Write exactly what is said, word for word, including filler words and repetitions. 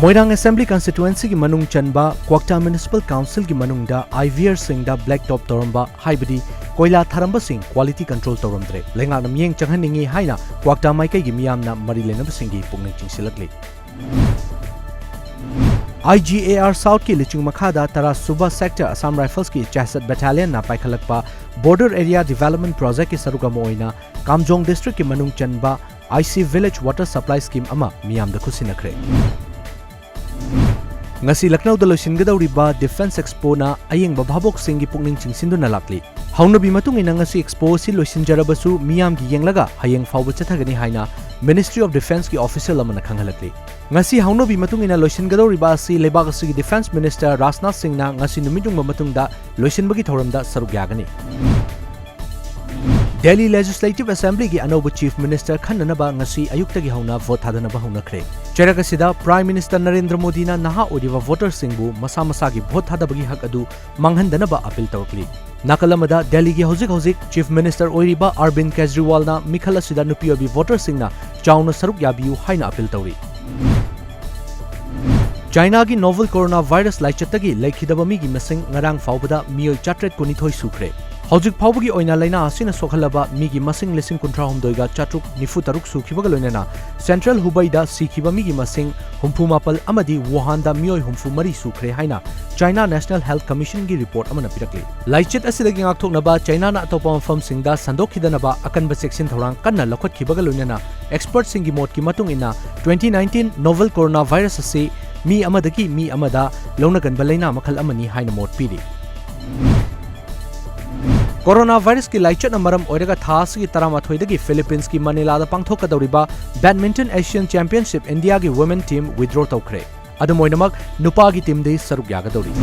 ꯃꯣꯏꯔꯥꯡ Assembly Constituencyꯒꯤ ꯃꯅꯨꯡ ꯆꯟꯕ ꯀ꯭ꯋꯥꯛꯇꯥ Municipal Councilꯒꯤ ꯃꯅꯨꯡꯗ IVRꯁꯤꯡꯗ black top ꯇꯧꯔꯝꯕ, ꯍꯥꯏꯕꯗꯤ ꯀꯣꯏꯂꯥ ꯊꯥꯔꯝꯕꯁꯤꯡ quality control ꯇꯧꯔꯝꯗ꯭ꯔꯦ꯫ ꯂꯩꯉꯥꯛꯅ ꯃꯤꯠꯌꯦꯡ ꯆꯪꯍꯟꯅꯤꯡꯏ ꯍꯥꯏꯅ ꯀ꯭ꯋꯥꯛꯇꯥ ꯃꯥꯏꯀꯩꯒꯤ ꯃꯤꯌꯥꯝꯅ ꯃꯔꯤ ꯂꯩꯅꯕꯁꯤꯡꯒꯤ ꯄꯨꯛꯅꯤꯡ ꯆꯤꯡꯁꯤꯜꯂꯛꯂꯤ꯫ IGAR Southꯀꯤ ꯂꯨꯆꯤꯡ ꯃꯈꯥꯗ ꯇꯔꯥ ꯁꯨꯕ Sector Assam Riflesꯀꯤ CHASAD Battalionꯅ ꯄꯥꯏꯈꯠꯂꯛꯄ Border Area Development Projectꯀꯤ ꯁꯔꯨꯛ ꯑꯃ ꯑꯣꯏꯅ ꯀꯥꯝꯖꯣꯡ Districtꯀꯤ ꯃꯅꯨꯡ ꯆꯟꯕ IC Village Water Supply Scheme ꯑꯃ ꯃꯤꯌꯥꯝꯗ ꯈꯨꯠꯁꯤꯟꯅꯈ꯭ꯔꯦ꯫ ꯉꯁꯤ ꯂꯈꯅꯧꯗ ꯂꯣꯏꯁꯤꯟꯒꯗꯧꯔꯤꯕ Defence Expoꯅ ꯑꯌꯦꯡꯕ ꯚꯥꯕꯣꯛꯁꯤꯡꯒꯤ ꯄꯨꯛꯅꯤꯡ ꯆꯤꯡꯁꯤꯟꯗꯨꯅ ꯂꯥꯛꯂꯤ꯫ ꯍꯧꯅꯕꯤ ꯃꯇꯨꯡ ꯏꯟꯅ ꯉꯁꯤ Expo ꯑꯁꯤ ꯂꯣꯏꯁꯤꯟꯖꯔꯕꯁꯨ ꯃꯤꯌꯥꯝꯒꯤ ꯌꯦꯡꯂꯒ ꯍꯌꯦꯡ ꯐꯥꯎꯕ ꯆꯠꯊꯒꯅꯤ ꯍꯥꯏꯅ Ministry of Defenceꯀꯤ official ꯑꯃꯅ ꯈꯪꯍꯜꯂꯛꯂꯤ꯫ ꯉꯁꯤ ꯍꯧꯅꯕꯤ ꯃꯇꯨꯡ ꯏꯟꯅ ꯂꯣꯏꯁꯤꯟꯒꯗꯧꯔꯤꯕ ꯑꯁꯤ ꯂꯩꯕꯥꯛ ꯑꯁꯤꯒꯤ Defence Minister ꯔꯥꯖꯅꯥꯊ ꯁꯤꯡꯅ ꯉꯁꯤ ꯅꯨꯃꯤꯠ ꯌꯨꯡꯕ ꯃꯇꯨꯡꯗ ꯂꯣꯏꯁꯤꯟꯕꯒꯤ ꯊꯧꯔꯝꯗ ꯁꯔꯨꯛ ꯌꯥꯒꯅꯤ꯫ Delhi Legislative Assemblyꯒꯤ ꯑꯅꯧꯕ Chief Minister ꯈꯟꯅꯅꯕ ꯉꯁꯤ ꯑꯌꯨꯛꯇꯒꯤ ꯍꯧꯅ vote ꯊꯥꯗꯅꯕ ꯍꯧꯅꯈ꯭ꯔꯦ꯫ ꯆꯩꯔꯛ ꯑꯁꯤꯗ Prime Minister ꯅꯔꯦꯟꯗ꯭ꯔ ꯃꯣꯗꯤꯅ ꯅꯍꯥ ꯑꯣꯏꯔꯤꯕ voterꯁꯤꯡꯕꯨ ꯃꯁꯥ ꯃꯁꯥꯒꯤ vote ꯊꯥꯗꯕꯒꯤ ꯍꯛ ꯑꯗꯨ ꯃꯥꯡꯍꯟꯗꯅꯕ appeal ꯇꯧꯔꯛꯂꯤ꯫ ꯅꯥꯀꯜ ꯑꯃꯗ, ꯗꯦꯜꯂꯤꯒꯤ ꯍꯧꯖꯤꯛ ꯍꯧꯖꯤꯛ Chief Minister ꯑꯣꯏꯔꯤꯕ ꯑꯔꯕꯤꯟꯗ ꯀꯦꯖꯔꯤꯋꯥꯜꯅ ꯃꯤꯈꯜ ꯑꯁꯤꯗ ꯅꯨꯄꯤ ꯑꯣꯏꯕꯤ voterꯁꯤꯡꯅ ꯆꯥꯎꯅ ꯁꯔꯨꯛ ꯌꯥꯕꯤꯌꯨ ꯍꯥꯏꯅ appeal ꯇꯧꯔꯤ꯫ ꯆꯥꯏꯅꯥꯒꯤ novel coronavirus ꯂꯥꯏꯆꯠꯇꯒꯤ ꯂꯩꯈꯤꯗꯕ ꯃꯤꯒꯤ ꯃꯁꯤꯡ ꯉꯔꯥꯡ ꯐꯥꯎꯕꯗ ꯃꯤꯑꯣꯏ ꯆꯥꯇ꯭ꯔꯦꯠ ꯀꯨꯟꯅꯤꯊꯣꯏ ꯁꯨꯈ꯭ꯔꯦ꯫ ꯍꯧꯖꯤꯛ ꯐꯥꯎꯕꯒꯤ ꯑꯣꯏꯅ ꯂꯥꯏꯅꯥ ꯑꯁꯤꯅ ꯁꯣꯛꯍꯜꯂꯕ ꯃꯤꯒꯤ ꯃꯁꯤꯡ ꯂꯤꯁꯤꯡ ꯀꯨꯟꯊ꯭ꯔꯥꯍꯨꯝꯗꯣꯏꯒ ꯆꯥꯇ꯭ꯔꯨꯛ ꯅꯤꯐꯨ ꯇꯔꯨꯛ ꯁꯨꯈꯤꯕꯒ ꯂꯣꯏꯅꯅ Central ꯍꯨꯕꯩꯗ ꯁꯤꯈꯤꯕ ꯃꯤꯒꯤ ꯃꯁꯤꯡ ꯍꯨꯝꯐꯨ ꯃꯥꯄꯜ ꯑꯃꯗꯤ ꯋꯨꯍꯥꯟꯗ ꯃꯤꯑꯣꯏ ꯍꯨꯝꯐꯨ ꯃꯔꯤ ꯁꯨꯈ꯭ꯔꯦ ꯍꯥꯏꯅ China National Health Commissionꯒꯤ report ꯑꯃꯅ ꯄꯤꯔꯛꯂꯤ꯫ ꯂꯥꯏꯆꯠ ꯑꯁꯤꯗꯒꯤ ꯉꯥꯛꯊꯣꯛꯅꯕ ꯆꯥꯏꯅꯥꯅ ꯑꯇꯣꯞꯄ ꯃꯐꯝꯁꯤꯡꯗ ꯁꯟꯗꯣꯛꯈꯤꯗꯅꯕ ꯑꯀꯟꯕ ꯆꯦꯛꯁꯤꯟ ꯊꯧꯔꯥꯡ ꯀꯟꯅ ꯂꯧꯈꯠꯈꯤꯕꯒ ꯂꯣꯏꯅꯅ expertꯁꯤꯡꯒꯤ ꯃꯣꯠꯀꯤ ꯃꯇꯨꯡ ꯏꯟꯅ twenty nineteen novel coronavirus ꯑꯁꯤ ꯃꯤ ꯑꯃꯗꯒꯤ ꯃꯤ ꯑꯃꯗ ꯂꯧꯅꯒꯟꯕ ꯂꯩꯅꯥ ꯃꯈꯜ ꯑꯃꯅꯤ ꯍꯥꯏꯅ ꯃꯣꯠ ꯄꯤꯔꯤ꯫ Coronavirusꯀꯤ ꯂꯥꯏꯆꯠꯅ ꯃꯔꯝ ꯑꯣꯏꯔꯒ ꯊꯥ ꯑꯁꯤꯒꯤ ꯇꯔꯥꯃꯥꯊꯣꯏꯗꯒꯤ Philippines ꯀꯤ Manila ꯗ ꯄꯥꯡꯊꯣꯛꯀꯗꯧꯔꯤꯕ Badminton Asian Championship India ꯒꯤ women team withdraw ꯇꯧꯈ꯭ꯔꯦ꯫ ꯑꯗꯨꯝ ꯑꯣꯏꯅꯃꯛ, ꯅꯨꯄꯥꯒꯤ team ꯗꯤ ꯁꯔꯨꯛ ꯌꯥꯒꯗꯧꯔꯤ꯫